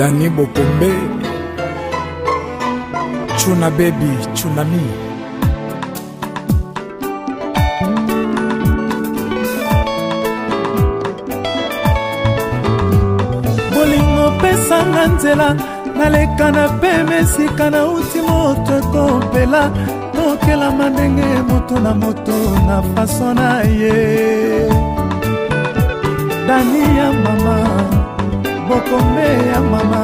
Dani Bokombe Chuna Baby Tsunami Bolingo pesanga nzela naleka na peme esika nauti moto ekopela tokelama ndenge moto na moto na faso na ye Dani ya mama Bokombe ya mama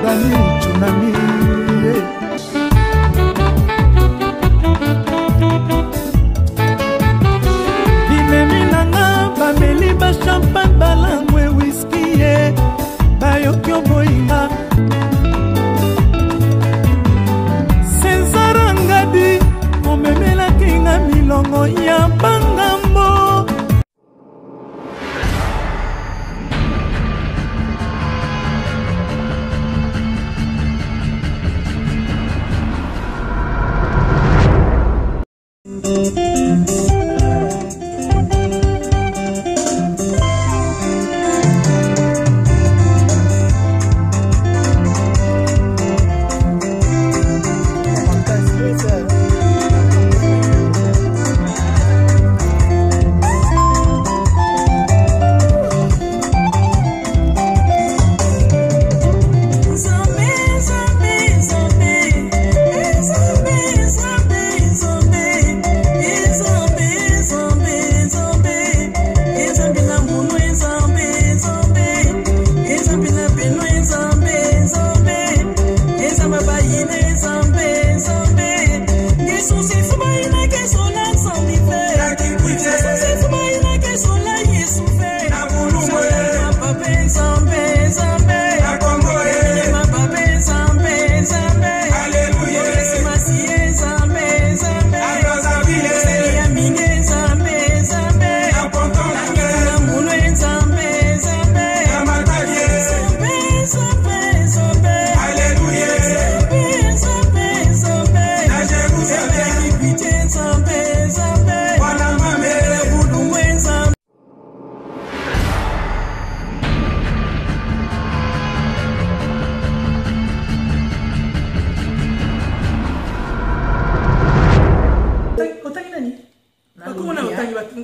Dani Tsunami yeah. Binemi na nga bameli ba champagne balangwe whisky ye bayoki oboyinga César Ngadi omemelaki nga milongo ya bangambo.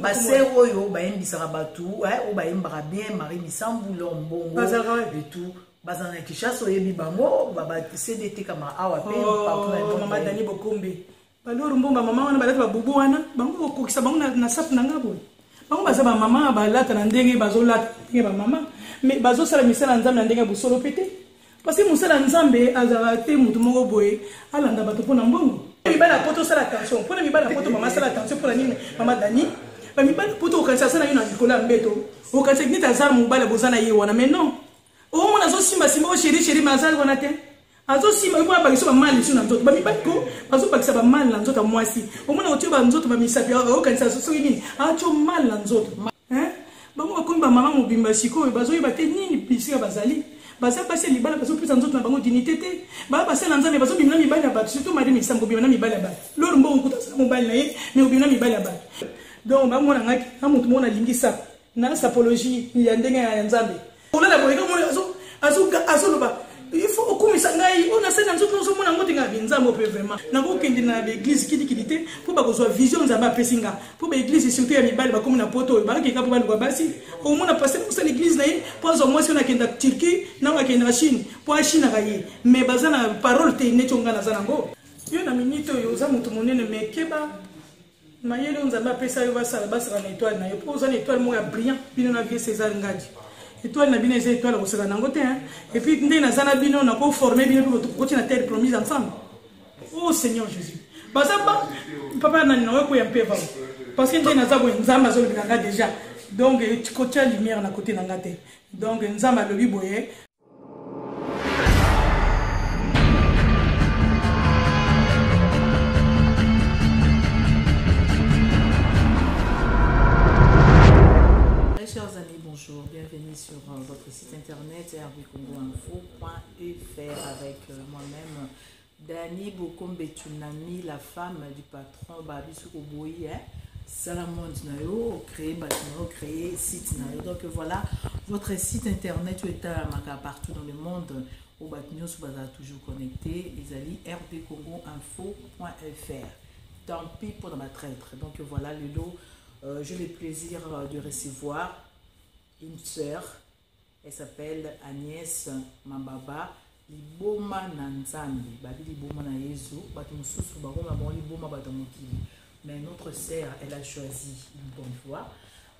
Basere oyo bayembisaka bato oyo bayembaka bien Marie Misambu Lombongo et tout bazala na Kinshasa oyebi bango cd etekama awa pe partout na oh, mama Dani Bokombe baloro mbomba mama wana balata babubu wana bango kokokisa bango na sapu na nga boye bango baza bamama balata na ndenge bazolata ndenge bamama mais bazosala misala ya nzambe na ndenge ya bosolo mpe te Parce que mosala Nzambe azalaka te mutu moko boye alanda bato mpo na mbongo. Mibali ya poto sala attention. Mpo na mibali ya poto mama sala attention mpo na nini mama Dani? Ba mibali poto okanisa aza na yo na likolo ya mbeto. Okanisa neti aza mobali boza na ye wana mais non. Omona azosimba simba o chéri chéri mais aza wana te. Azosimba yo abakisa ba mal lisu na nzoto. Ba mibali ko bazobakisa ba mal na nzoto ya mwasi. Omona otie ba nzoto ba misapi okanisa soki nini? Atio mal na nzoto. Hein? Bango bakomi ba mama mobimba sikoyo bazoyeba te nini bisika bazali. Baza basi ya libala bazopesa nzoto na bango dignité te. Ba basali na Nzambe bazobima na mibali ya bato surtout Marie Misambo obima na mibali ya bato. Lolo mbongo kuta asala mobali na ye mais obima na mibali ya bato. Donc bamona ngaki na moto moko nalingi sa na sapologie ya ndenge ya Nzambe. Olala boye komona azo azo azoloba il faut okumisa ngai oyo nasali na nzoto ozomona yango te ngai binzambe mpe vraiment nakokende na baeglise kilikili te mpo bakozwa vision nzambe apesi nga mpo baeglise surtout ya mibali bakomi na poto oyo bakeka mpo baluka basi omona paster kosala eglise na ye mpo azwa mwasi oyo nakenda turquie na oyo akendaka chine mpo achinaka ye mais baza na parole te neti oyo ngai naza nango yo na minute oyo oza moto monene mais keba Mayele oyo Nzambe apesa yo basala basaka na etoile na yo po oza na etoile moko ya brillant bino na vieux César Ngadi etoile na bino eza etoile kosaka nango te hein et puis nde naza na bino nako former bino mpe tokoti na terre promise ensemble oh Seigneur Jésus baza ba papa nani na oyo ya mpeva parce que nde naza boye Nzambe azolobela nga déjà donc kotia lumière na côté na nga te donc Nzambe alobi boye. Chers amis, bonjour, bienvenue sur euh, votre site internet rbcongoinfo.fr avec euh, moi-même Dani Bokombe Tsunami, la femme du patron Babi Sukoboyi, hein. Sala monde na yo, créer bato na yo, créer site na yo. Donc voilà, Votre site internet oyo etalamaka partout dans le monde, oyo bato nyonso bazala toujours connecté, ezali rdcongoinfo.fr. Tant pis pour ma traître. Donc voilà, lelo, j'ai le plaisir de recevoir une sœur. Elle s'appelle Agnès Mababa. Liboma na Nzambe, babi liboma na Yezu, bato mosusu bakoma bango liboma bato mokili. Mais notre sœur, elle a choisi une bonne voie,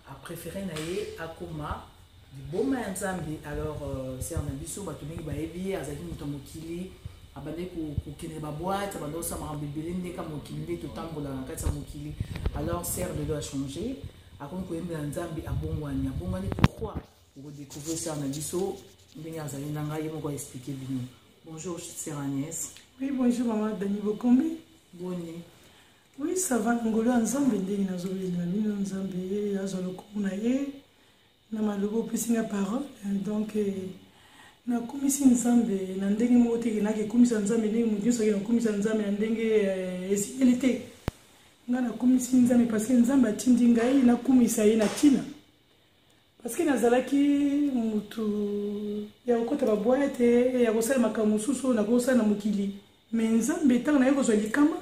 a préféré na ye akoma liboma ya Nzambe. Alors sœur na biso, bato mingi bayebi ye, azalaki moto ya mokili, abandaki kokende ba boîte, abandaki kosala makambo ebele ndeka mokili nde totambola na kati ya mokili. Alors sœur lelo a changé, akomi koyembela Nzambe, abongwani. Abongwani pourquoi? Okodécouvrir sœur na biso ndenge azali na ngai, ye moko aexpliquer bino. Bonjour sœur Agnès. Oui, bonjour maman Dani Bokombe. Boni? Oui, ça va, ngolo ya Nzambe ndenge nazobelela bino, Nzambe azwa lokumu na ye na maloba opesi nga parole. Donc nakumisi Nzambe na ndenge moko te, naki ekumisa Nzambe ndenge moto nyonso akende kokumisa Nzambe na ndenge esengeli te. Ngai nakumisi Nzambe parce que Nzambe atindi ngai nakumisa ye na ntina, parce que nazalaki mutu ya kokota baboîte, ya kosala makambo mosusu oyo nakosala na mokili. Mais Nzambe, ntango naye kozwa likama,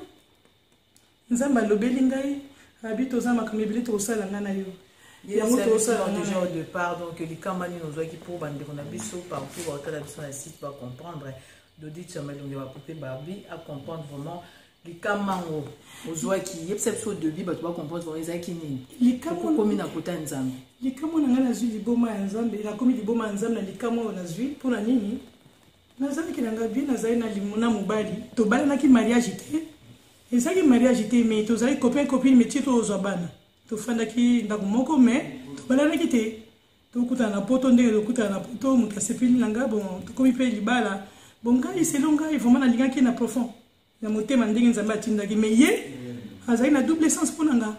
Nzambe alobeli ngai, abi toza makambo ebele tokosala ngai na yo. Yango tokosala déjà au départ. Donc likama nini ozwaki, mpo bandeko na biso partout baotala biso na site bacomprendre? Dodit ya malongi ya bapoupée Barbie acomprendre vraiment likama yango ozwaki. Yebisa biso au début, bato bacomprendre vraiment ezalaki nini, okomi na kota Nzambe. Likama na ngai, nazwi liboma ya Nzambe, nakomi liboma ya Nzambe na likama oyo nazwi. Mpona nini? Nazalaki na ngai bien, nazali na mobali, tobalanaki, mariage te, ezalaki mariage te, mais tozalaki copain copine, mais tie tozwa bana, tofandaki ndako moko, mais tobalanaki te. Tokutana na Poto, ndenge tokutana na Poto, moto asepeli na ngai, bon, tokomi mpe libala. Bon, ngai, selon ngai, vraiment nalingaki na profond na motema ndenge Nzambe atindaki, mais ye azalaki na double sens mpo na nga.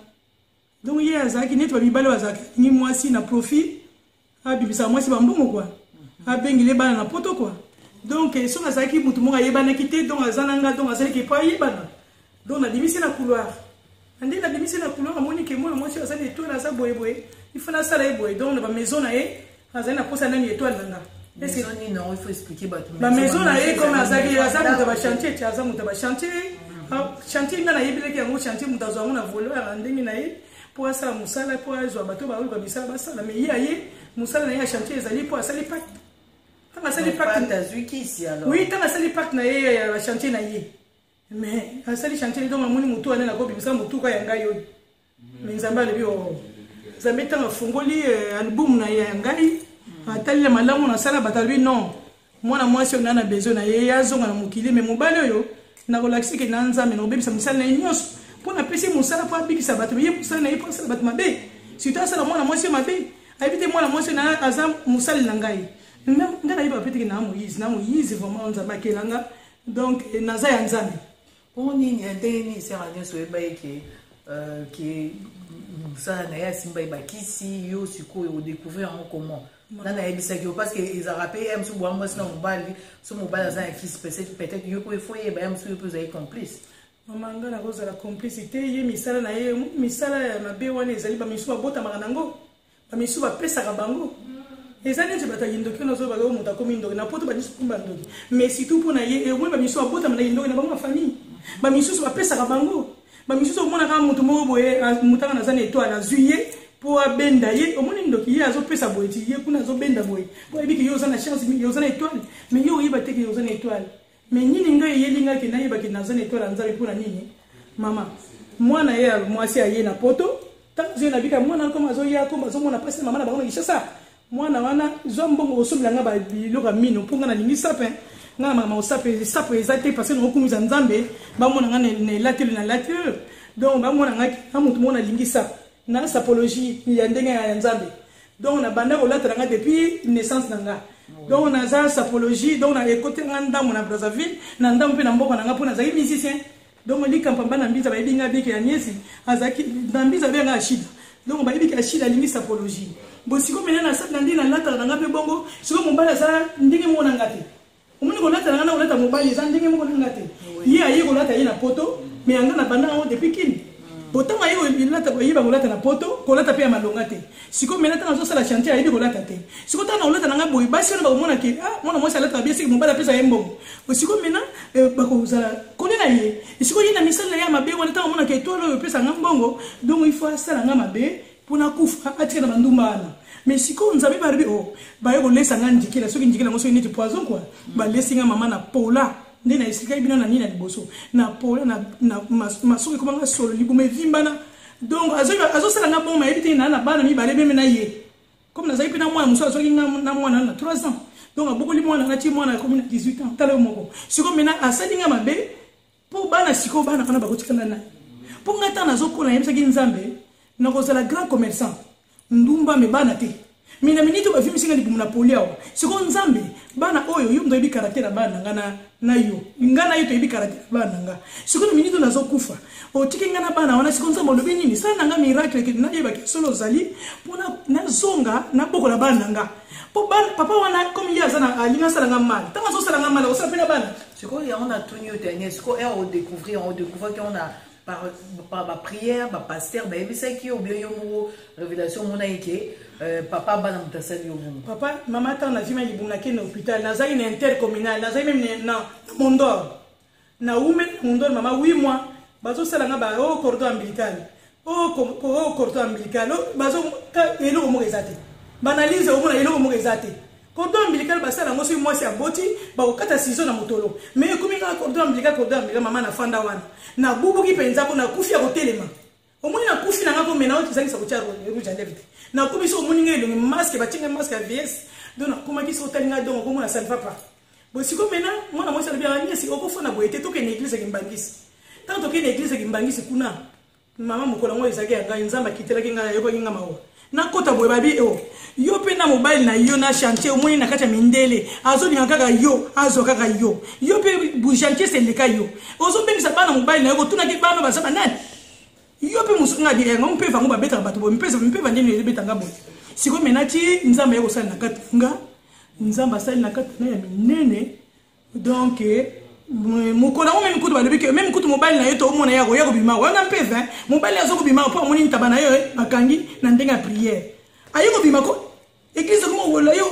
Donc ye azalaki neti bamibale oyo azalaki alingi mwasi na profit, abimisaka mwasi bambongo kua, abengeli bana na Poto kua. Donc soki azalaki motu moko ayebanaki te, donc aza na nga, donc azalaki epo ayebana. Donc nabimisi na couloir, na ndenge nabimisi na couloir, amoni ke mwana mwasi aza na étoile, aza boyeboye, il faut nasala ye boye. Donc na bamaison na ye, azali na posa nani étoile na nga. Bamaison na ye, comme azalaki, aza moto ya bachantier ti, aza moto ya bachantier. Chantier nga nayebelaki yango, chantier moto azwa yango na voleur na ndenge na ye mpo asala mosala, mpo azwa bato baoluka misala basala. Mais ye aye, mosala na ye ya chantier ezali mpo asali pacte. Ntango asali pacte, oui, ntango asali pacte na ye ya bachantier na ye, mais asali chantier, donc amoni motu wana, nakobimisa motuka ya ngai oyo. Mais Nzambe alobi o Nzambe, ntango afungoli album na ye ya ngai, atalila malamu nasala bato, alobi non, mwana mwasi oyo naa na besoin na ye, ye azonga na mokili, mais mobali oyo nakolakisa ke na Nzambe, nakobebisa mosala na ye nyonso, mpo napesi mosala mpo abikisa bato, ye mosala na ye mpo asala bato mabe, surtout asala mwana mwasi oyo mabe. Ayebi te mwana mwasi oyo aza mosali na ngai. Ngai nayeba pe teke na Moïse, na Moïse vraiment Nzambe akelanga, donc naza ya Nzambe. Mpo nini, ndenge nini sœur nyonso oyeba ye ke mosala na ye asimba ye bakisi yo? Sikoyo odécouvrir yango comment? Nani ayebisaki yo? Parce que ezalaka mpe ye mosusu bwa mwasi na mobali, so mobali aza na kisi, peut-être yo mpo ifo yeba ye mosusu, yo mpe ozali complice. Mama, ngai nakozala complice te. Ye misala na ye, misala ya mabe wana ezali, bamisusu babotamaka nango, bamisusu bapesaka bango. Eza neti bato ya kindoki wana ozoba, oyo moto akomi ndoki na Poto, bamisusu komi bandoki, mais surtout mpo na ye, omoni bamisusu babotama na kindoki na bango na famille, bamisusu bapesaka bango, bamisusu omonaka moto moko boye, moto anga naza na étoile, azwi ye mpo abenda ye. Omoni ndoki, ye azopesa boye ti ye kuna azobenda boye, mpo ayebi ke yo oza na chance, yo oza na étoile, mais yo oyeba te ke oza na étoile. Mais nini ngai eyeli ngai ke nayeba ke naza na étoile ya Nzambe? Mpo na nini, mama? Mwana ye ya mwasi aye na Poto, ntango azoye na bika, mwana koma azoya, koma azomona mpasi na mama na bango na Kinshasa. Mwana wana, zwa mbongo osombela nga biloko ya mino, mpo nga nalingi sape, nga na makambo sape, sape eza te, parce que nakokumisa Nzambe, bamona nga na elateli na lati oyo, donc bamona nga na motu moko nalingi sape na sapologie ya ndenge ya Nzambe. Donc nabanda kolata na nga depuis naissance na nga, donc naza sapologie, donc na ekote nga ndambo na Brazzaville, na ndambo mpe na mboka na nga, mpo nazalaki musicien. Donc likampamba na Mbinza bayebi nga bike ya Niesi, azalaki na Mbinza, babenga Ashida. Donc bayebi ke Ashida alingi sapologie. Bo sikoyo mena na ndenge nalataka na nga mpe bongo, sikoyo mobali aza ndenge moko na nga te. Omoni kolata na nga na kolata mobali eza ndenge moko na nga te. Ye aye kolata ye na Poto, mais yanga na banda yango depuis Kini. Botango aye Ayeba kolata na poto, kolata mpe ya malonga te. Sikoyo mena ntango azosala chantier, ayebi kolata te. Sikoyo ntango nakolata na ngai boye, basi wana bakomona ke ah, mwana mwasi alataka bien, seke mobali apesa ye mbongo. Sikoyo mena bakozala kole na ye. Sikoyo ye na misala na ye ya mabe wana, ntango amonaka etoile oyo epesa nga mbongo, donc il faut asala nga mabe mpo nakufa, atika na bandumba wana. Mais sikoyo Nzambe balobi o oh, baye kolesa nga njikela, soki njikela yango soki neti poison quoi, balesi nga mama na pola nde na esikaki bino na nini na liboso na pola na masuki ekoma nga solo, libumu evimbana. Donc azosala nga bongo, mayebi te na bana mibale meme na ye, comme nazalaki mpe na mwana mosusu, azwaki nga na mwana na 3 ans. Donc abokoli mwana, nati mwana akomi na 18 ans. Tala yo moko sikoyo, mena asali nga mabe mpo bana. Sikoyo bana wana bakotikala nani? Mpo ngai ntango nazokola, nayebisaki Nzambe nakozala grand commerçant, ndumba me bana te. Me na miniti oyo bavimisi nga libumu na poli awa, sikoyo Nzambe, bana oyo, yo moto oyebi caractère ya bana na nga na yo, nga na yo toyebi caractère ya bana na nga. Sikoyo na miniti oyo nazokufa, otiki nga na bana wana. Sikoyo Nzambe, olobi nini? Sala na nga miracle ke nayebaki solo ozali, mpo nazonga nabokola bana na nga. Mpo papa wana, comme ye aza na alingi asala nga mal, ntango azosala nga mal, akosala mpe na bana. Sikoyo yango natuni yo te, Agnès, sikoyo ere odécouvrir, odécouvraki yango na par baprière, bapasteur bayebisaki yo, obie yo moko révélation omonaki ke papa bana moto asali yo bongo? Papa, mama, ntango nazwi libumu, nakende na hôpital, nazalaki na intercommunal, nazalaki même na Mondor, na wume Mondor, mama, 8 mois. Bazosala nga ba o cordon ombilical, o cordon ombilical, bazo eloko moko eza te. Baanalyse, omona eloko moko eza te. Cordon ombilical basala yango soki mwasi aboti, bakokata ciseau na motolo. Mais ekomi kaka cordon ombilical, cordon ombilical. Mama, nafanda wana, nabubuki mpenza mpo nakufi ya kotelema. Omoni, nakufi na nga komena oyo tozangisa kotia rouge à lèvre te. Nakomi so, omoni ngai elongi masque, batie ngai masque ya vs. Donc nakomaki so, otali ngai, donc okomona ça ne va pas. Bo sikoyo mena mwana mwasi alobi: "Agnès, okofanda boye te, tokende église ya Kimbangisi." Ntango tokende église ya Kimbangisi kuna, mama, mokolo yango ezalaki ya ngai. Nzambe akitelaki ngai, ayokaki ngai mawa. Nakota boye, babi o yo mpe na mobali na yo na chantier, omoni na kati ya mindele, azolinga kaka yo, azwa kaka yo. Yo mpe chantier seleka yo, ozobengisa bana mobali na yo, kotunaki bana baza banani? Yo mpe mosusu nga yango mpe vango babetaka bato boye, mpe ndenge ebetanga boye. Sikoyo mena ti Nzambe aye kosala na kati nga, Nzambe asali na kati na ya minene. Donc mokolo yango même kutu balobi ke même kutu mobali na ye toomona ye akoya kobima wana mpe 20, mobali aza kobima mpo amoni ntaba na ye bakangi na ndenge ya prière, aye kobima ko église koma owola yo,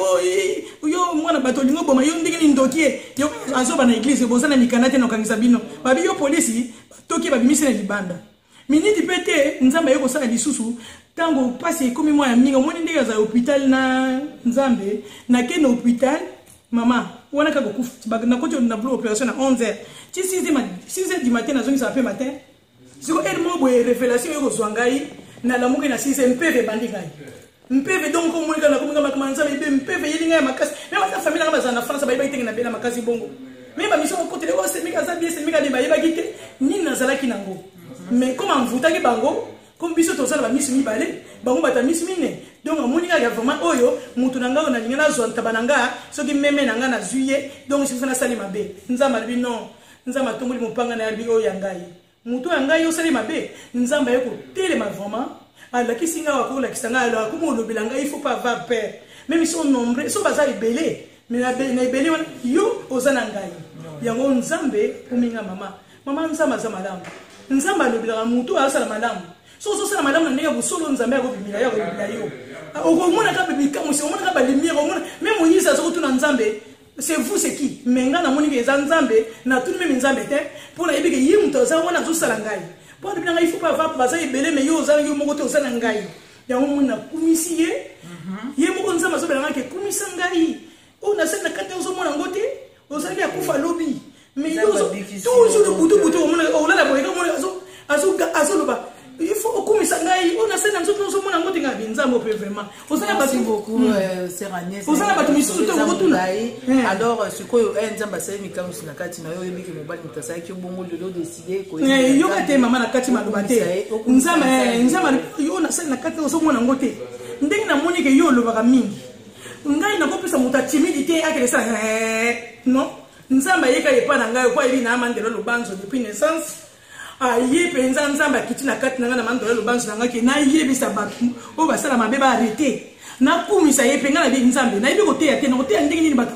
yo mwana bato olingi oboma yo, ndenge nini ndoki ye yo azoba na église, boza na mikanda te na okangisa bino. Babi yo polisi, batoki, babimisi na libanda. Miniti mpe te, Nzambe aye kosala lisusu. Ntango mpasi ekomi mwa ya mingi, omoni ndenge azala hôpital na Nzambe, nakei na hôpital, mama, wana kaka kokufa. Nakoti na bloc opération na 11 heures ti 6 heures du matin, nazongisaka mpe matin. Siko heure moko boye, révélation oyo kozwa ngai, nalamuki na 6, mpeve ebandi ngai, mpeve. Donc omoni kaka nakomi makama Nzambe ebe, mpeve eyeli ngai ya makasi. Me baza famille nanga bazala na France, bayebaki tenge nabela makasi bongo. Me bamiso kokotele oyo semika aza bien, semika bien, bayebaki te nini nazalaki nango. Mais comme amvutaki bango, comme biso tozala bamisu mibale, bango bato ya misu mine. Donc amoni kaka vraiment oyo moto na ngai oyo nalingi nazwa ntaba na ngai, soki meme na ngai nazwi ye, donc soki nasali mabe. Nzambe alobi non. Nzambe atomboli mopanga na ye, alobi: "Oyo ya ngai, moto ya ngai, osali mabe." Nzambe aye kotelema vraiment, alakisi ngai, akolakisa ngai, alors akomi olobela ngai: "Il faut pas avoir peur, même si nombre so baza ebele, mais na ebele wana yo oza na ngai." Yango Nzambe akomi nga mama. Mama, Nzambe aza malamu. Nzambe alobelaka motu oyo azosala malamu. Soki ozosala malamu na ndenge ya bosolo, Nzambe akobimela yo, akolobela yo, okomona kaka bikamwisi, omona kaka balumière, omona même Moïse azokotuna Nzambe: "C'est vous, c'est qui?" Mais nga namoni ke eza Nzambe. Natuni même Nzambe te, mpo nayebi ke ye moto aza wana azosala ngai, mpo alobi na ngai: "Il faut pas avoir, baza ebele, mais yo oza yo moko te, oza na ngai." Yango moni nakumisi ye. Ye moko Nzambe azobela ngai ke kumisa ngai, oyo nasali na kati ozomona yango te, ozalaki akufa lobi, mais toujours butu butu omona olala boye, omona azoloba: "Il faut okumisa ngai, oyo nasali na nzoto ozomona yango te." Ngai bi Nzambe mpe vraiment oza na bato, oza na bato misusu te okotuna. Alors sikoyo Nzambe asali mikamwisi na kati na yo, oyebiki mobali moto asalaki yo bongo, lelo décide? Yoka te, mama, na kati maloba te. Nzambe, Nzambe, yo nasali na kati ozomona yango te. Ndenge namoni ke yo olobaka mingi, ngai nakopesa moto atimidi te, akende sala non. Nzambe ayeka epa na ngai, po ayebi na Mandelo Lubanzo depuis naissance. Aye mpenza, Nzambe akiti na kati na ngai na Mandelo Lubanzo na ngai ke nayebisa bato oyo basala mabe baarrêter, nakumisa ye mpe. Ngai nayebi Nzambe, nayebi koteya te. Nakoteya ndenge nini bato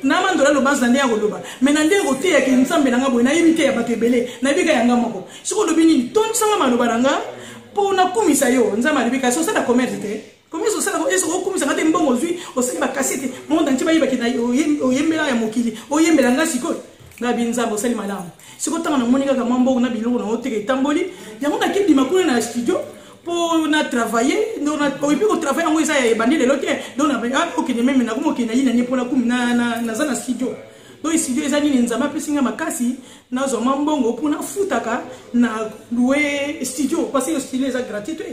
na Mandola Lubanzo? Na ndenge ya koloba, mais na ndenge koteyaki Nzambe na ngai boye, nayebi te ya bato ebele, nayebi ka yanga moko. Soki olobi nini, tondisanga maloba na nga. Mpo nakumisa yo. Nzambe alobi kasi osala commerce te. Commerce osala ese okumisa nga te, mbongo ozwi, osali bakasete, monde entier bayebaki na oyembela ya mokili, oyembela nga sikoyo. Nga bi Nzambe osali malamu. Sikoyo ntango namoni kaka mwa mbongo na biloko na oteka etamboli, yango nakebima kuna na studio mpo na travailler. Oyebi kotravaille yango eza ya ebandi lelo te. Donc okende meme nakomi okende na ye nani mpo nakumi naza na studio. Donc studio eza nini? Nzambe apesi nga makasi, nazwa mwa mbongo mpo nafutaka na loue studio, parce que studio eza gratuit te,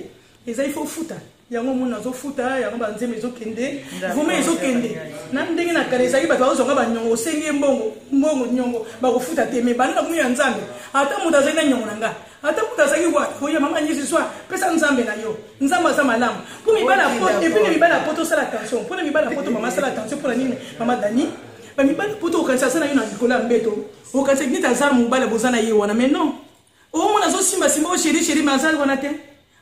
eza il faut futa. Yango omoni nazofuta yango, banzembe ezokende, vraiment ezokende na ndenge na kala. Ezalaki bato bazozwanga banyongo, osengi ye mbongo, mbongo nyongo bakofuta te. Mais banda nakomi ya Nzambe, ata moto azali na nyongo na nga, ata moto azalaki wapi, oya mama nyesi swa pesa Nzambe na yo, Nzambe aza malamu. Mpo mibali ya poto, et puis na mibali ya poto osala attention. Mpo na mibali ya poto, mama, asala attention. Mpona nini, mama Dani? Bamibali poto, okanisa aza na yo na likolo ya mbeto, okanisa neti aza mobali boza na ye wana, mais non. Omona azosimbasimba o chéri chéri, mais aza wana te.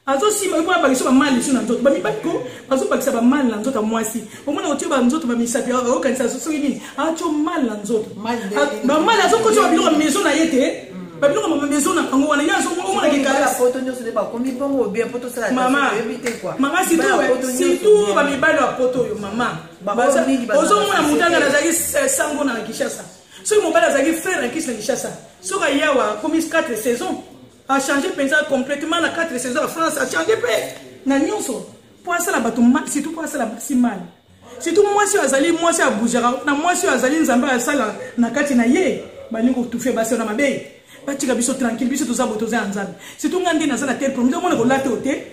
Azosimba mpo abakisa bamali lisu na nzoto. Bamibali ko bazobakisa bamali na nzoto ya mwasi. Omona otie banzoto bamisapi, okanisa soki nini, atio mali na nzoto, bamali azokotisa babiloko ya maison na ye te, babiloko ya maison na bango wana ye omonaki. Mama, mama, surtout bamibali ya poto oyo, mama, ozomona moto anga nazalaki sango na Kinshasa. Soki mobali azalaki frère na kisi na Kinshasa, soki ayawa akomi 4 saison, achange mpenza complètement na 4 saison ya France, achange mpe na nyonso mpo asala bato mal, surtout mpo asala basi mal, surtout mwasi oyo azali mwasi abougeaka na mwasi oyo azali Nzambe asala na kati na ye. Balingi kotufe basi wana mabe. Batika biso tranquille. Biso toza boye, toza ya Nzambe. Surtout nga nde naza na terre promise. Omona kolata oyo te,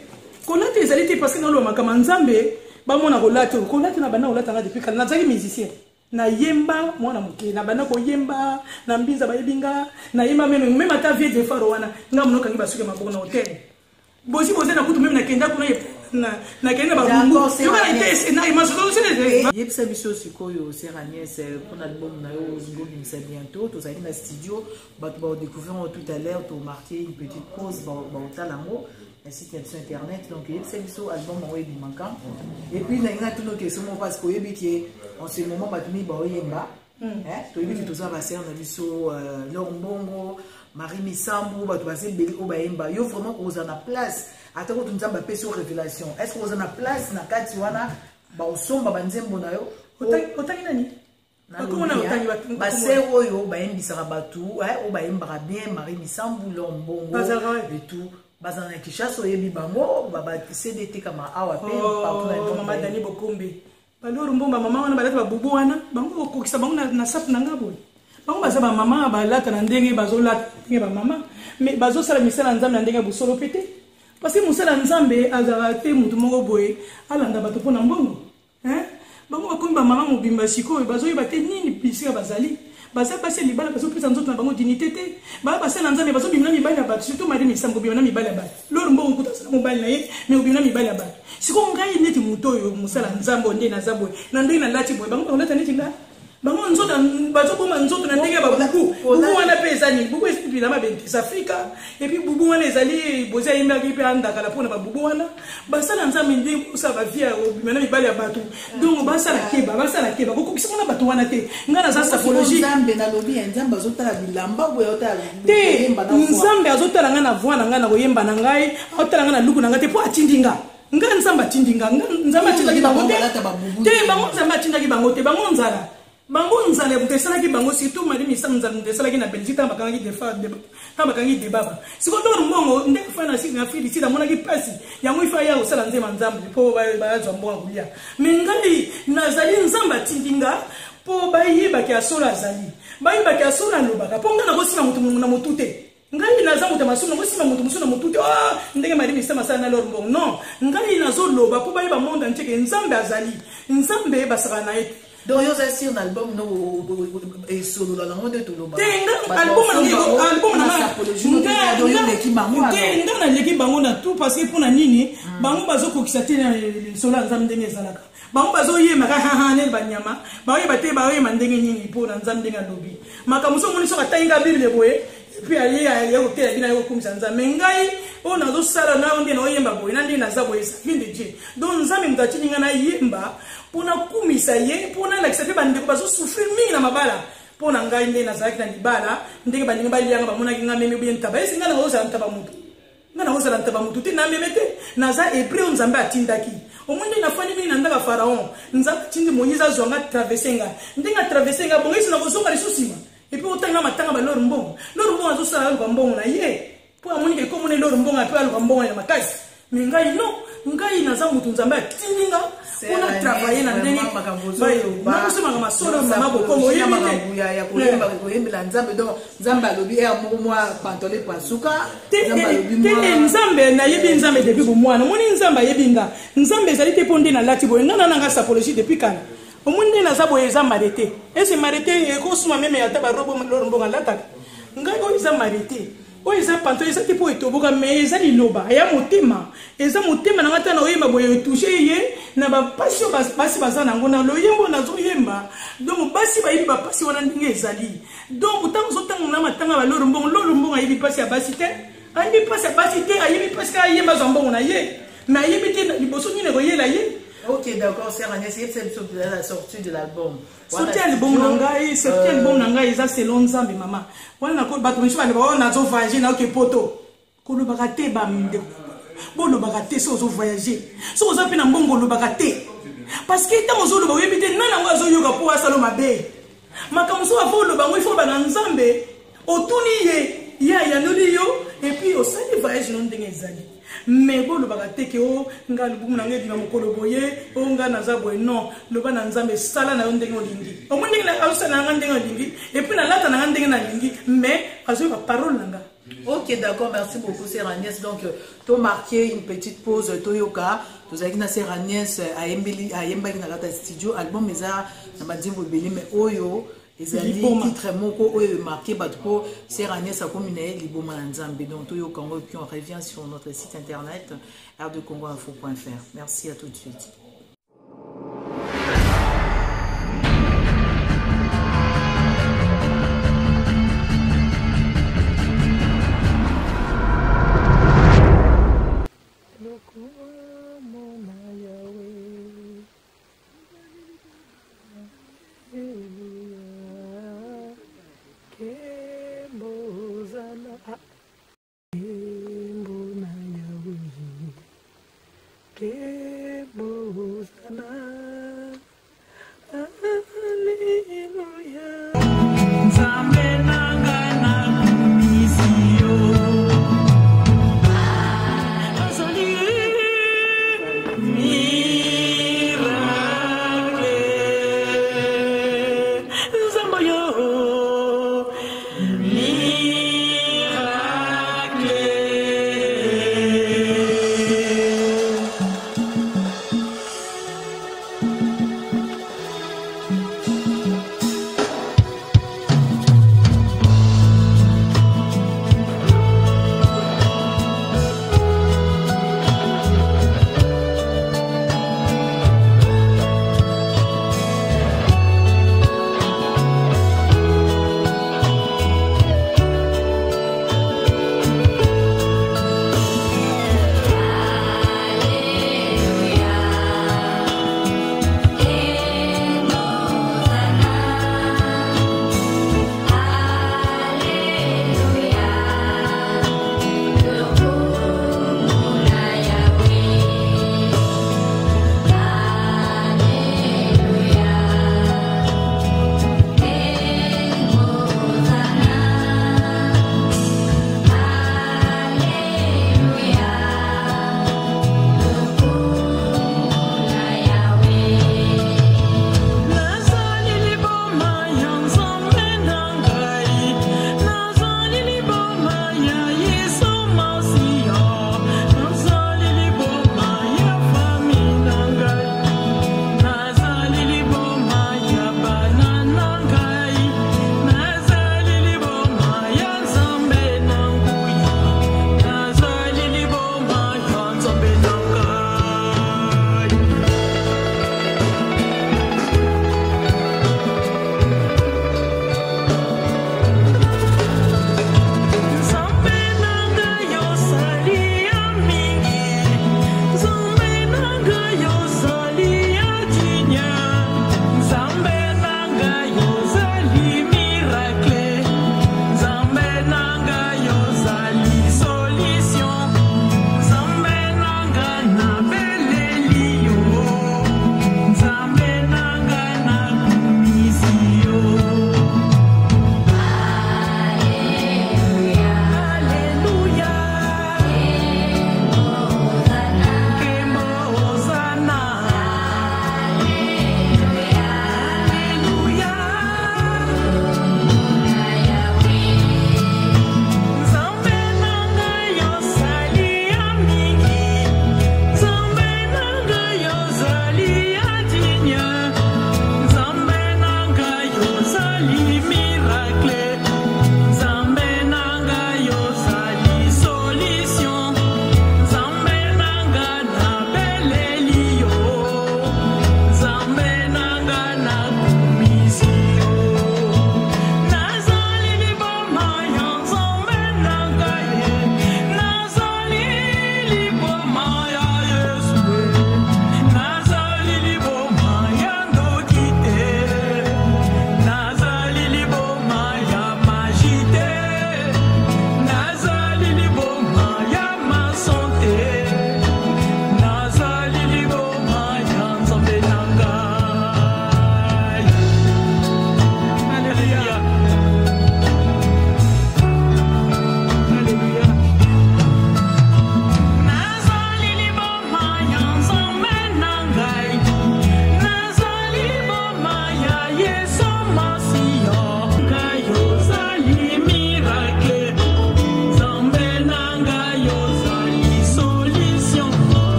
kolata ezali te parce que naloba makambo ya Nzambe. Bamona kolata oyo, kolata na banda kolata nga depuis kala. Nazalaki musicien, nayemba mwana moke, na banda koyemba na mbinza, bayebi nga nayemba même même ata vie de faro wana. Nga monokangi basuki ya maboko na hotel bosi boza na kutu, même nakenda kuna, nakende na barungu. Yebisa biso sikoyo, sœur Agnès, mpona album na yo ozingi obimisa bientôt. Tozali na studio, bato baodécouvrir yango tout à l'heure. Tomarquer une petite pause, baotala yango na site na biso internet. Donc yebisa biso album yango ebimaka. Et puis nalingi natuna question moko, parce que oyebi ke en ce moment bato mingi baoyemba. Toyebi ke toza basœur na biso Lor Mbongo, Marie Misambu, bato baza ebele oyo bayemba. Yo vraiment kozala na place, ata kutu Nzambe apesi yo révélation, est ce que oza na place na kati wana baosomba banzembo na yo? Otangi nani? Basœur oyo bayembisaka bato, oyo bayembaka bien, Marie Misambu, Lor Mbongo et tout, bazala na Kinshasa, oyebi bango, CD etekama awa mpe partout. Mama Dani Bokombe, baloro mbomba, mama wana balata babubu wana, bango kokokisa bango na sape na nga boye. Bango baza bamama, balata na ndenge bazolata ndenge bamama, mais bazosala misala ya Nzambe na ndenge ya bosolo mpe te, parce que mosala ya Nzambe azalaka te motu moko boye alanda bato mpo na mbongo. Bango bakomi bamama mobimba sikoyo, bazoyeba te nini bisika bazali. Baza basi ya libala, bazopesa nzoto na bango dignité te. Baya basala Nzambe, bazobima na mibali ya bato, surtout Marie Misambo, kobima na mibali ya bato. Loro Mbongo kuta asala mobali na ye, mais kobima na mibali ya bato. Sikoyo ngai neti moto oyo mosala Nzambe, nde naza boye na ndenge nalati boye, bango bakolata neti ngai. Bango nzoto bazoboma nzoto na ndenge ya babubu. Bubu wana mpe eza nini? Bubu eza bilamba Afrika. Et puis bubu wana ezali bozi ayembaki mpe andakala mpona babubu wana. Basala Nzambe ndenge kosala bavie ya kobima na mibali ya bato. Donc basala keba, basala keba, kokokisa mpona bato wana te. Ngai naza sapologie. Nzambe, nalobi ya Nzambe azotala bilamba boye, azotala te. Nzambe azotala ngai na voix na ngai, na koyemba na ngai. Azotala ngai na luku na ngai te mpo atindi nga. Ngai Nzambe atindi nga. Nzambe atindaki bango te te. Bango Nzambe atindaki bango te. Bango nzala, bango nzala ya moto esalaki bango, surtout Marie Misamu. Nzala moto esalaki na Belgique ntango bakangaki defa, ntango bakangi debaba. Sikoyo Lor Mbongo nde fa na Afrique du Sud amonaki mpasi yango, ifa ya kosala nzemba Nzambe mpo bazwa mbongo ya kolia. Mais ngai nazali, Nzambe atindi nga mpo bayebaki ya solo azali, bayebaki ya solo alobaka, mpo ngai nakosima moto na motu te. Ngai naza moto ya masumu, nakosima moto mosusu na motu te. Ah, ndenge Marie Misamu asala na Lor Mbongo, non. Ngai nazoloba mpo bayeba monde entier ke Nzambe azali. Nzambe basakana na ye te. Donc yo oza sur na album no esolola nango nde toloba. Te, album na te, nga naleki bango na tout, parce que mpona nini? Bango bazokokisa te na lisolo ya Nzambe ndenge ezalaka. Bango bazoyemaka haha neti banyama, baoyeba te baoyema ndenge nini mpo na Nzambe ndenge alobi makambo. So omoni soki atangi nga Bible boye, et puis aye aye koteya bino, aye kokumisa Nzambe. Ngai oyo nazosala na yo, nde naoyemba boye na ndenge naza boye, ça vient de Dieu. Donc Nzambe moto atindi ngai nayemba mpo nakumisa ye, mpo nalakisa mpe bandeko bazosouffrir mingi na mabala. Mpo na ngai nde nazalaki na libala, ndenge balingi balianga, bamonaki ngai meme bien ntaba esi ngai nakozala ntaba motu. Nga nakozala ntaba motu te, nameme te. Naza Hebreu, Nzambe atindaki. Omoni ndenge nafandi mingi na ndako ya Pharaon. Nzambe atindi Moïse azwa nga, traverse nga. Ndenge atraverse nga, bongo esi nakozonga lisusu nsima. Et puis otanga matanga ba Lor Mbongo. Lor Mbongo azosala aluka mbongo na ye. Po amoni ke komona Lor Mbongo ape aluka mbongo ya makasi. Mais ngai non, ngai naza motu Nzambe atindi nga mpo na travailler na ndenge nakosomaka masolo mama bokongo oyebi te ya koyemba koyembela Nzambe. Donc Nzambe alobi ere moko mwa pantalon epasuka. Te Nzambe nayebi Nzambe depuis bomwana. Omoni Nzambe ayebi nga. Nzambe ezali te mpo nde nalati boye. Nga na nanga sapologie depuis kala. Omoni nde naza boye eza marete. Ese marete ekosuma meme ata barobo loro mbongo alataka. Ngai oyo eza marete. Oyo eza pantalon eza te mpo etoboka, mais eza liloba ya motema. Eza motema na ngai ata na oyemba boye etouche ye na bapasi oyo basi baza nango na loyembo nazoyemba. Donc basi bayebi bapasi wana ndenge ezali. Donc ntango ozotanga na matanga ba loro mbongo, loro mbongo ayebi pasi ya basi te. Ayebi pasi ya basi te, ayebi pasi kaka ayemba azwa mbongo na ye. Mais ayebi te liboso nini ekoyela ye. Ok, d'accord, sœur Agnès, c'est la sortie de l'album. Sortie album na ngai, sortie album na ngai eza selon Nzambe mama. Wana na bato misusu baloba oyo nazo voyager na oke poto. Kolobaka te ba ndeko. Bolobaka te soki ozo voyager. Soki oza pe na mbongo olobaka te. Parce que ntango ozoloba oyebi te nani yango azoyoka mpo asala mabe. Makambo soki afo oloba yango ifo oloba na Nzambe. Otuni ye, ye ayanoli yo et puis osali voyage no ndenge ezali. Mais bolobaka te ke o nga lubumu na nga ebima mokolo boye, o nga naza boye. Non, loba na Nzambe, sala na yo ndenge olingi. Omoni ndenge azosala na nga ndenge olingi et puis nalata na nga ndenge nalingi, mais azoyoka parole na nga. Ok, d'accord, merci beaucoup, sœur Agnès. Donc, to marqué une petite pause, toyoka. Tozalaki na sœur Agnès, ayembeli, ayembaki na kati studio, album eza na banzembo ebele, mais oyo ezali titre moko oyo marqué bato mpo sœur Agnès akomi na ye liboma na Nzambe. Donc toyoka yango et puis on revient sur notre site internet rdcongoinfo.fr. Merci, à tout de suite.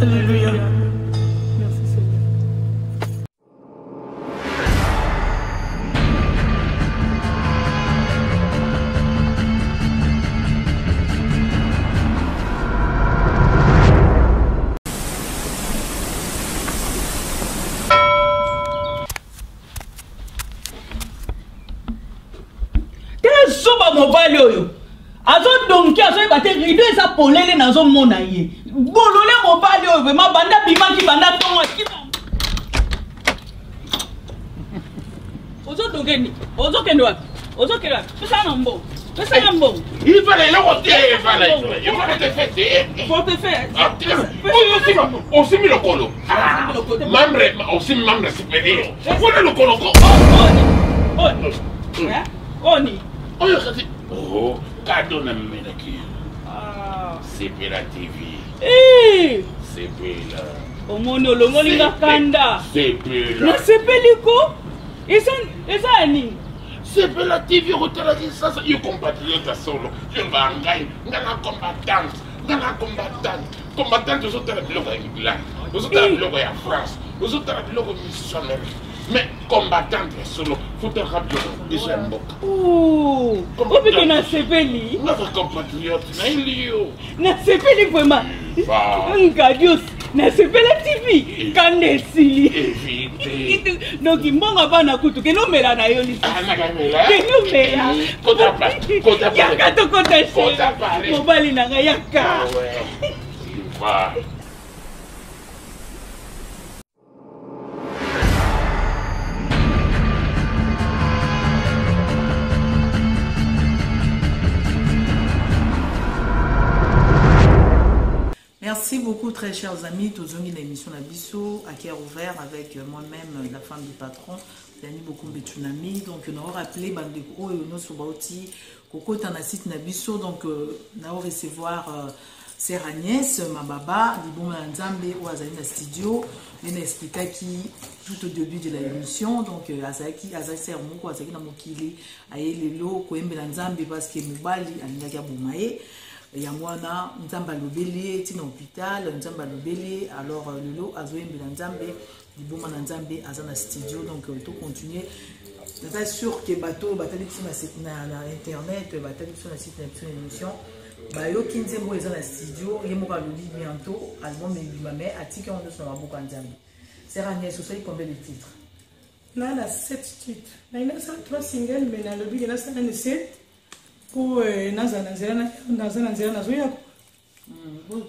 Alléluia. Merci Seigneur. Tala zoba mobali oyo azodonki azoyeba te rido eza polele nazomona ye bolole mobali oyo vraimen banda bimaki banda ntongo akima ozodonke nini ozokende wapi ozokende wapi pesa na mbongo pesa na mbongo ifala eloko te efala portefeuille te portefeuille oyo osimbi lokolo membre osimbi membre supérieur wana lokolo ko oni oyo kasi oh, kado na memelaki ah. sepela tv eh. sepela omoni olongoli nga kanda sepela nasepeli ko eza ya nini sepela tv okotala kisasa yo compatriote ya solo yo ba ngai nga na combattante nga na combattante combattante ozotala biloko ya england ozotala eh. biloko ya france ozotala biloko misusu amerique mais combattante ya solo futalaka biloko biso ya mboka obike nasepeli naza compatriote nayeli yo nasepeli vraiment ngadios nasepela tv eh. kanda esili donc mbongo bana kutu kende omela na yo lisusu omela yaka tokota mobali na ngai yaka ah Merci beaucoup très chers amis, tozongi na émission na biso à cœur ouvert avec moi-même la femme du patron Dani Bokumbe Tsunami. Donc na rappelé bandeko oyo nyonso bauti kokota na site na biso donc euh, na recevoir euh, Sœur Agnès Mababa liboma ya Nzambe oyo azali na studio nde na explikaki tout au début de la émission donc euh, azalaki azali sœur moko azalaki na mokili aye lelo koyembela Nzambe parce que mobali alingaki aboma ye yango wana Nzambe alobeli ye ti na hôpital Nzambe alobeli ye alors euh, lelo azoyembela Nzambe liboma na Nzambe aza na studio donc euh, to continuer naza sûr ke bato oyo batali biso na, na internet batali biso na site na biso na émission bayoki nzembo oyo eza na studio ye moko alobi bientôt album ebima mais atiki yango nyonso na maboko ya nzambe sœur agnès osali combien de titres na na 7 titres naye nasala 3 single mais nalobi ke nasala ni 7 mpo eh, nazala na nzela naza na nzela nazoya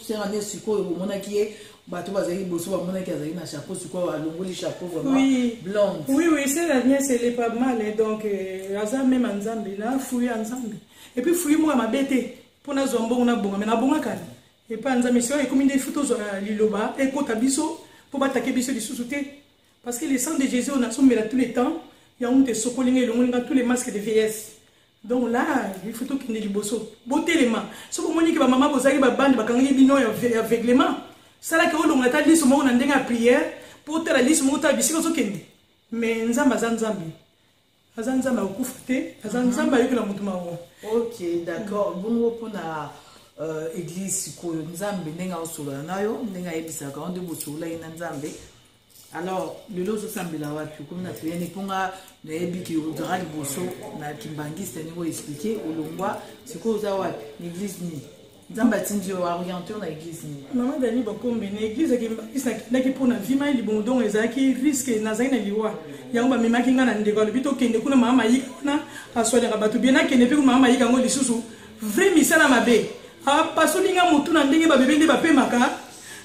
sœur Agnès sikoyo bomonaki ye bato bazali liboso bamonaki azali na chapeau sikoyo alongoli chapeau vraiment oui. blonde oui oui sœur Agnès elle est pas mal hein, donc euh, aza même ya nzambe na fruit ya nzambe et puis fruit moko ya mabe te mpo nazwa mbongo nabonga me nabongaka epai ya nzambe sikoyo ekomi nde fo tozwa liloba ekota biso mpo batake biso lisusu te parce que le sang de jésus oyo nazomela tous les temps yango moto esokoli ngai elongoli ngai tous les masques de vieillesse donc là il faut tokende liboso botelema soki omoni ke bamama bozalaki babande bakangaki bino ya aveuglement salaki olongola ata liso moko na ndenge ya prière mpo otala liso moko otala bisika ozokende mais nzambe aza nzambe aza nzambe akokufa te aza mhm. nzambe ayokela moto mawa ok d'accord bongo mpona euh, église sikoyo nzambe ndenge aosolola na yo ndenge ayebisaka yo nde bosololaki na nzambe alors lelo ozosambela wapi okomi na priere mpo nga nayebi ke ozalaka liboso na kimbangiste ndenge oexplike olongwa sikoyo oza wapi na église nini nzambe atindi yo oriente yo na église nini mama dani bakombe na église ya kimbangiste nakendaki mpo na vi mai libongo dongo ezalaki riske nazalaki na liwa yango bamemaki ngai na ndeko alobi tokende kuna mama mayika wana aswanyaka bato bien nakende mpe kuna mama mayika yango lisusu vrai misala mabe apasoli ngai motu na ndenge babebe nde bapemaka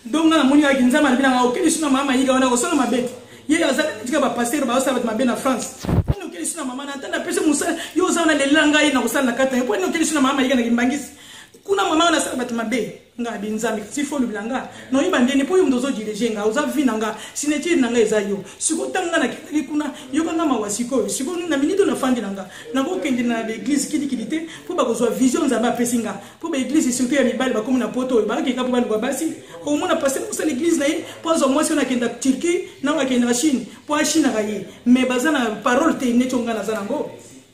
donc nga namoni kaka nzambe alobi nanga okeli su na mama mayika wana kosala mabe te ye aza tika bapaster baosala bato mabe na france nini okeli su na mama na ata napesi mosala yo oza wana lela ngai na kosala na kati na yo mpo nini okeli su na mama mayika na kimbangisi kuna mama wana asala bato mabe nga abi nzambe kasi fo olobela nga naoyeba ndeni mpo yo moto ozodirige nga oza vi na nga sinetire na nga eza yo sikoyo ntango nga nakendaki kuna yoka nga mawa sikoyo sikoyo na miniti oyo nafandi na nga nakokende na baeglise kilikili te mpo bakozwa vision nzambe apesi nga mpo baeglise surtout ya mibali bakomi na poto oyo bakeka mpo baluka basi okomona paster kosala eglise na ye mpo azwa mwasi oyo nakenda turquie na oyo akendaka chine mpo achinaka ye mais baza na parole te neti oyo ngai naza nango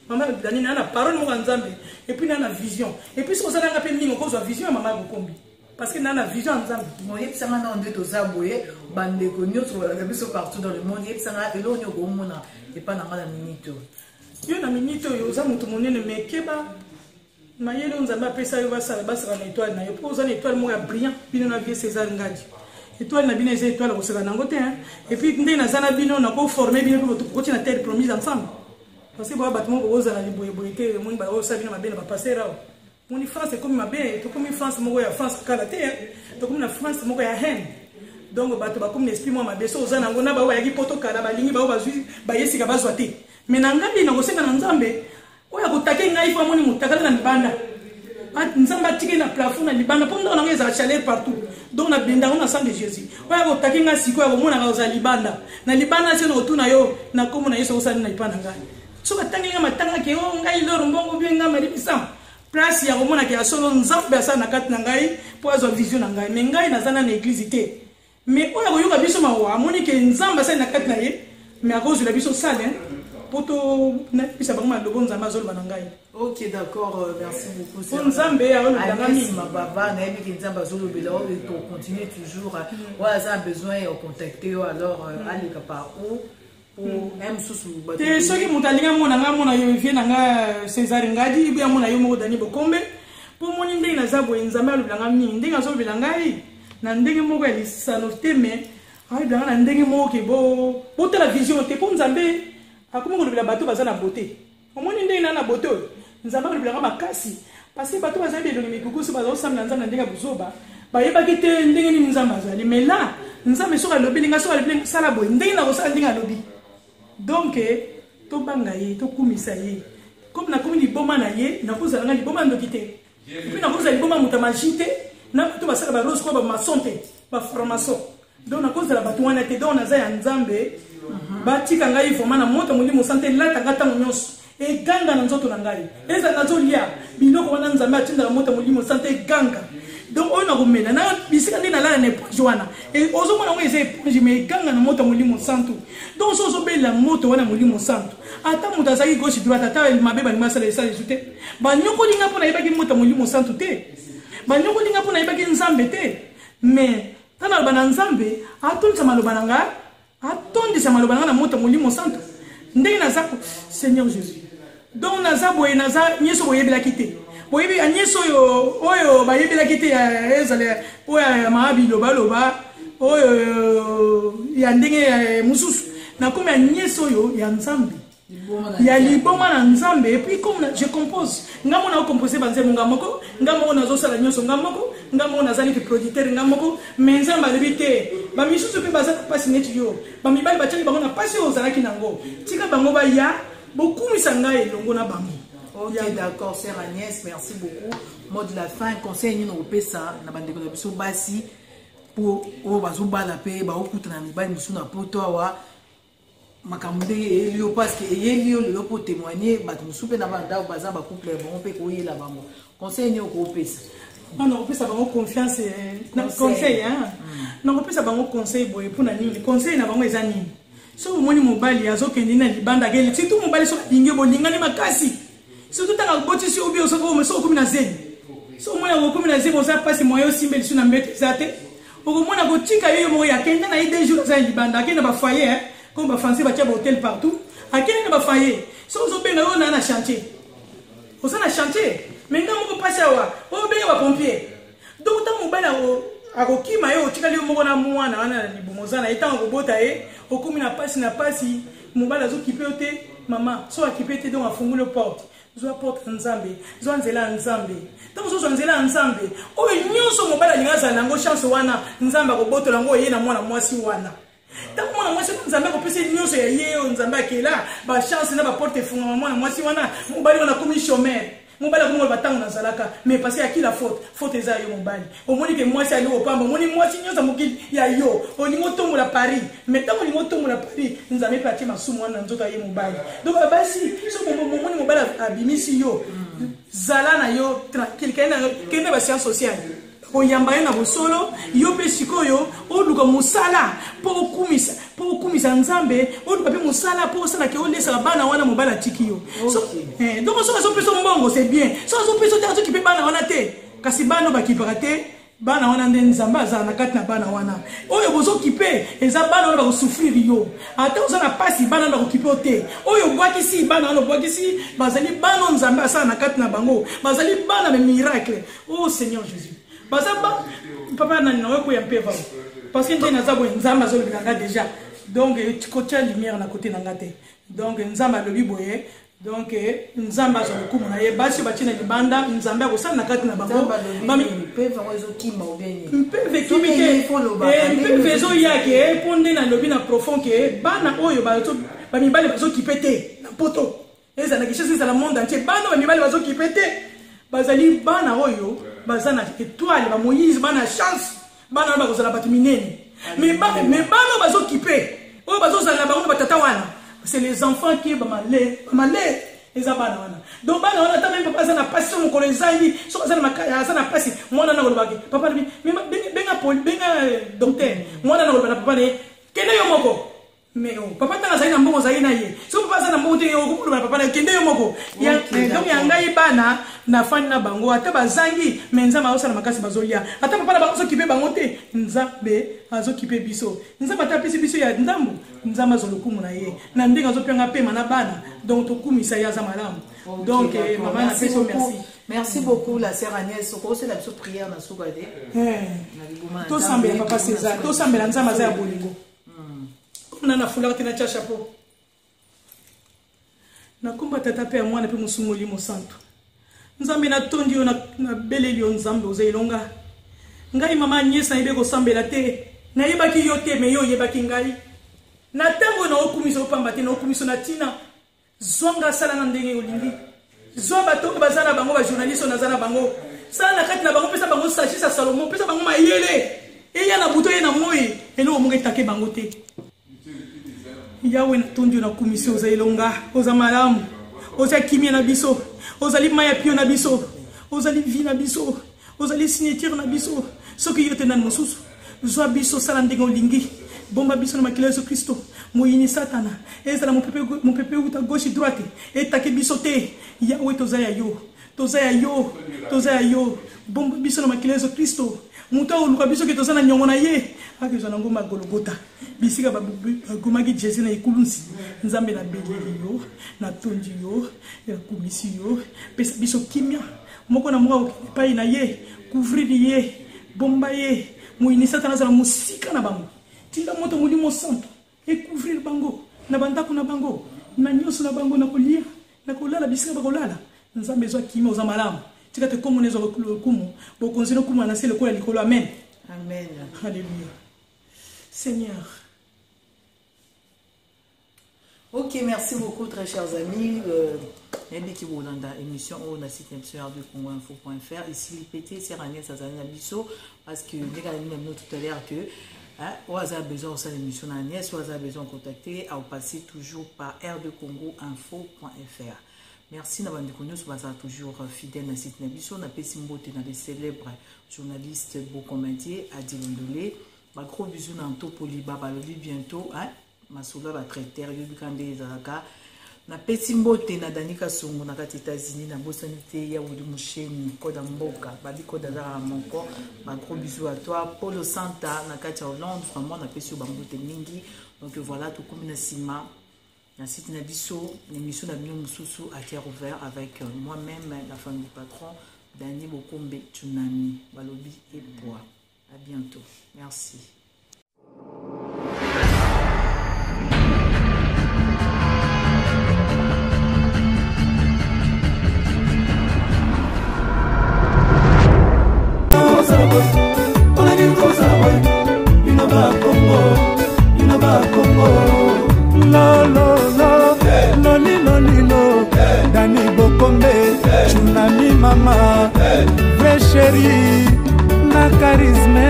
mama dani naa na parole moko ya nzambe epuis naa na vision epuis soki oza nanga mpe mingi okozwa vision ya mama ya bokombi. Parce que na na vision ya Nzambe. Bon, yebisanga nao nde toza boye, bandeko nyonso balanda biso partout dans le monde, yebisanga eloko nini okomona epai na nga na minute oyo. Yo na minute oyo oza moto monene, mais keba mayele oyo Nzambe apesa yo, basala basala na étoile na yo, mpo oza na étoile moko ya brillant. Bino na vie César Ngadi, étoile na bino eza étoile koseka nango te, hein. Et puis ndenge naza na bino, nakoforme bino mpe tokoti na terre promise ensemble, parce que boya bato moko bokozala liboyeboye te. Omoni baosala bino mabe na bapaster awa. Moni France ekomi mabe, tokomi France moko ya France kala te, tokomi na France moko ya haine. Donc bato bakomi na esprit mwa mabe. So oza nango na bao bayaki poto kala, balingi bao bazwi bayesika bazwa te. Mais na ngai nakosenga na Nzambe oyo akotake ngai, fo amoni motakala na libanda, Nzambe atiki na plafond na libanda, mpo ndako nango ezala chaleur partout. Donc nabenda yango na sang de Jésus. Oyo akotake ngai sikoyo akomonaka ozala libanda na libanda, se na kotuna yo na nkombo na Yesu, okosala nini na epa na ngai? Soki atangi ngai matangaki o ngai loro mbongo bie ngai malibisa place ya komonaka ya solo Nzambe asala na kati na ngai mpo azwa vision na ngai. Me ngai naza nana eglize te, me oyo akoyoka biso mawa, amoni ke Nzambe asali na kati na ye, me akozwela biso sale mpo tonayebisa bango malobo Nzambe azoloba na ngai. Ok, d'accord, merci beaucoup. Mpo Nzambe azolobela ngai mingi. Mababa, nayebi ke Nzambe azolobela oyo, tocontinue toujours. Oyo aza besoin ya contacter yo, alors aleka par où? Te, soki moto alingi amona ngai, amona yo vie na ngai César Ngadi, ibi amona yo moko Dani Bokombe. Mpo omoni ndenge naza boye, Nzambe alobela ngai mingi. Ndenge azolobela ngai na ndenge moko ya lisano te, mais alobela ngai na ndenge moko ke botala vision te, mpo Nzambe akomi kolobela bato baza na beauté. Omoni ndenge na beauté oyo Nzambe alobela ngai makasi, parce que bato bazali belongi mikukusu, bazosambela Nzambe na ndenge ya buzoba, bayebaki te ndenge nini Nzambe azali. Mais là Nzambe soki alobeli ngai, soki alobeli sala boye, ndenge nakosala, ndenge alobi. Donc tobanga ye, tokumisa ye. Comme nakomi liboma na ye, nakozala ngai liboma ndoki te, epuis nakozala liboma moto ya magie te, na bato basala barose kwa bamaçon te, bafranc-maçon. Donc nakozala bato wana te. Donc naza ya Nzambe. Batika ngai vraiment na moto Molimo Sante elata ngai ntango nyonso, eganga na nzoto na ngai, ezala nazolia biloko wana Nzambe atindaka moto Molimo Sante eganga. Donc oyo nakomela na bisika nde nalala na éponge wana, ozomona yango eza éponge, mais eganga na moto ya Molimo Santu. Donc so ozobelela moto wana Molimo Santu, ata moto azalaki gauche droite, ata mabe balingi basala, esala esu te. Banyokoli nga mpo nayebaki moto ya Molimo Santu te, banyokoli nga mpo nayebaki Nzambe te. Mais ntango naloba na Nzambe, atondisa maloba na ngai, atondisa maloba na ngai na moto ya Molimo Santu. Ndenge naza, Seigneur Jésus, donc naza boye, naza nyonso boyebelaki te, boyebi nyonso oyo oyo bayebelaki te, ezala oyo ya maa bilobaloba, oyo ya ndenge mosusu. Nakomi ya nyonso oyo ya Nzambe, ya liboma na Nzambe. Et puis comme je compose, nga moko nakompose banzembo nga moko, nga moko nazosala nyonso nga moko, nga moko naza neti producteur nga moko. Mais Nzambe alobi te, bamisusu mpe baza na mpasi neti yo, bamibali batiaki bango na mpasi oyo ozalaki nango, tika bango baya bokumisa ngai elongo na bango. Ok, d'accord, sœur Agnès, merci beaucoup. Mot de la fin, conseil nini okopesa na bandeko na biso basi mpo oyo bazobala mpe baokutana na mibali mosusu na poto awa, makambo ndenge eyeli yo, parce que eyeli yo lelo mpo témoigner, bato mosusu mpe na bandako baza bacouple ya bango mpe koyela bango, conseil nini okopesa? Nakopesa bango confiance, conseil, nakopesa bango conseil boye. Mpona nini? Conseil na bango eza nini? Soki omoni mobali azokende na libanda, akende, surtout mobali soki alingi, bolingani makasi, surtout ntango abotisi obi, soki okomi na zemi, soki omoni okomi na zemi, oza mpasi, moye osimba lisu na mbeto eza te, okomona kotika ye yo moko, akende na ye 2 jours aza na libanda, akende na bafoyer, comme bafrançais batia bahotel partout, akende na bafoyer. Soki ozobenga yo na chantier, oza na chantier, mais nga moko mpasi awa, oyo obenga bapompier. Donc ntango mobali akokima ye, otikali yo moko na mwana wana na libumu oza na ye, ntango akobota ye, okomi na pasi na pasi, mobali azokipe yo te. Mama, so akipe te, donc afunguli yo porte, zwa porte ya Nzambe, zwa nzela ya Nzambe. Ntango ozozwa nzela ya Nzambe, oyo nyonso mobali alingi azala nango, chance wana Nzambe akobotola yango ye na mwana mwasi wana. Ntango mwana mwasi wana Nzambe akopesa ye nyonso ya ye oyo Nzambe akela, bachance na baporte efungama, mwana mwasi wana, mobali wana akomi chômeur. Mobali akomi koloba ntango nazalaka, mais parce que aki la faute, faute eza yo mobali. Omoni ke mwasi ali kopamba, omoni mwasi nyonso ya mokili ya yo, olingi otombola Paris, mais ntango olingi otombola Paris, Nzambe mpe atie masumu wana na nzoto ya ye mobali. Donc basi, soki omoni mobali abimisi yo, zala na yo tranquille, kende na bascience sociale, koyamba ye na bosolo. Yo mpe sikoyo oluka mosala mpo okumisa, mpo okumisa Nzambe. Oluka mpe mosala mpo osalaka, olesaka bana wana mobali atiki yo. Donc soki azopesa mbongo, c'est bien. Soki azopesa te, azokipe bana wana te, kasi bana oyo bakipaka te. Bana wana nde Nzambe azala na kati na bana wana. Oyo bozokipe eza bana wana bakosouffrir yo. Ata oza na pasi, bana wana bakokipe yo te. Oyo obwakisi, bana wana obwakisi, bazali bana oyo Nzambe asala na kati na bango. Bazali bana ba miracle. Oh Seigneur Jésus. Baza ba papa nani na oyo ya mpeva. Parce que nde naza boye Nzambe azolobela nga déjà. Donc kotia lumière na côté na nga te. Donc Nzambe alobi boye. Donc Nzambe azwa lokumu na ye. Basi oyo batie na libanda, Nzambe akosala na kati na bango. Mpeve ekimi te, mpeve ezoya ke mpo nde nalobi na profond ke bana oyo bamibali bazokipe te na poto, ezala na Kinshasa, ezala monde entier, bana bamibali bazokipe te, bazali bana oyo baza na étoile, ba Moïse, bana chance, bana oyo bakozala bato minene. Mais bana oyo bazokipe, oyo bazozala na bango na batata wana, c'est les enfants qui bamale bamale eza bana wana. Donc bana wana, ata même papa aza na pasi, so mokolo ezangi, soki aza na pasi, mwana na kolobaki papa lobi benga poli, benga docteur. Mwana na koloba na papa na ye: "Kende yo moko." Mais oh, papa ntango azali na mbongo, ozali na ye. Soki papa aza na mbongo te, okoloba na papa na ye: "Kende yo moko." Donc ya ngai bana nafandi na bango, ata bazangi, mais Nzambe azosala makasi, bazolia. Ata papa na bango azokipe bango te, Nzambe azokipe biso. Nzambe ata apesi biso ya ndambo, Nzambe azwa lokumu na ye na ndenge azopianga pema na bana. Donc tokumisa ye, aza malamu. Donc mama, napesi yo merci. Merci beaucoup, la sœur Agnès. Okosela biso prière na suka te. Tosambela papa César, tosambela. Nzambe aza ya bolingo. Na nafulaka te, natia chapeau. Nakomba Tata mpe ya Mwana mpe Mosungoli Mosantu. Nzambe, natondi yo, nabeleli yo. Nzambe, oza elonga. Ngai mama Agnès nayebi kosambela te, nayebaki yo te, mais yo oyebaki ngai. Na ntango oyo naokumisa yo pamba te, naokumisa na ntina. Zwanga, asala na ndenge olingi. Zwa bato oyo baza na bango, bajournaliste oyo naza na bango, sala na kati na bango, pesa bango sagesse ya Salomon, pesa bango mayele, eya na butu, eye na moi, eloko moko etake bango te. Yawe, natondi yo, nakumisi. Oza elonga, oza malamu, oza kimia na biso, ozali mai ya pio na biso, ozali vie na biso, ozali signature na biso. Soki yo te, nani mosusu? Zwa biso, sala ndenge olingi, bomba biso na makila Yesu Kristo. Moyini Satana, ezala mopepe euta gauche, droite, etake biso te. Yawe, toza ya yo, toza ya yo, toza ya yo. Bomba biso na makila Yesu Kristo. Moto akoluka biso ke toza na niongo na ye, akezwa na ngomba ya Gologota, bisika bagomaki Jésus na ekulunsi. Nzambe, nabeleli yo, natondi yo, nakumisi yo. Pesa biso kimia. Moko na moko akokende epai na ye, couvrir ye, bomba ye. Moyini Satana azala mosika na bango. Tinda moto Molimo Santo ecouvrir bango na bandako na bango, na nyonso na bango, na kolia, na kolala, bisika bakolala. Nzambe, ezwa kimia, oza malamu. Tika te komona ezwa lokumu, bokonzi nokuma na se lokola likolo. Amen. Amen. Alléluia, Seigneur. Ok, merci beaucoup, très chers amis. Nayebi ki bolanda émission oyo na site na biso ya rdcongoinfo.fr. Ici pt sœur Agnès azali na biso, parce que ndenge alobi na bino tout à l'heure que oyo aza besoin kosala émission na Agnès, oyo aza besoin contacter, aopasser toujours par rdcongoinfo.fr. Merci na bandeko nyonso bazala toujours fidèle na site na biso. Napesi mbote na le célèbre journaliste bocomédien Adi Londole. Bagros bisous na Antopoliba. Balobi bientôt, hein? Masolo ya batraiteur, yobi ka nde ezalaka. Napesi mbote na Dani Kasongo na kati États-Unis. Nabosani te ya Wili Musheni, koda mboka babi koda azalaka moko. Bagros bisous à toi, Polo Santa, na kati ya Hollande. Vraiment, napesi yo bambote mingi. Donc voilà, tokomi na nsima na site na biso, na émission na bino mosusu à cœur ouvert, avec moi-même, la femme du patron Dani Bokombe Tsunami. Balobi epwa, à bientôt, merci. Mpona kozala boye, bino Bakongo, bino Bakongo, lololo lolilolilo. Dani Bokombe Tsunami, mama vrai chéri, na charisme,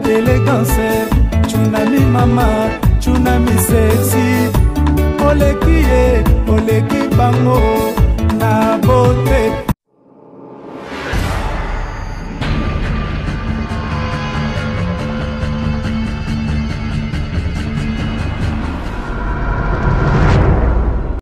élégance. Tsunami, mama Tsunami, sexy, oleki ye, oleki bango.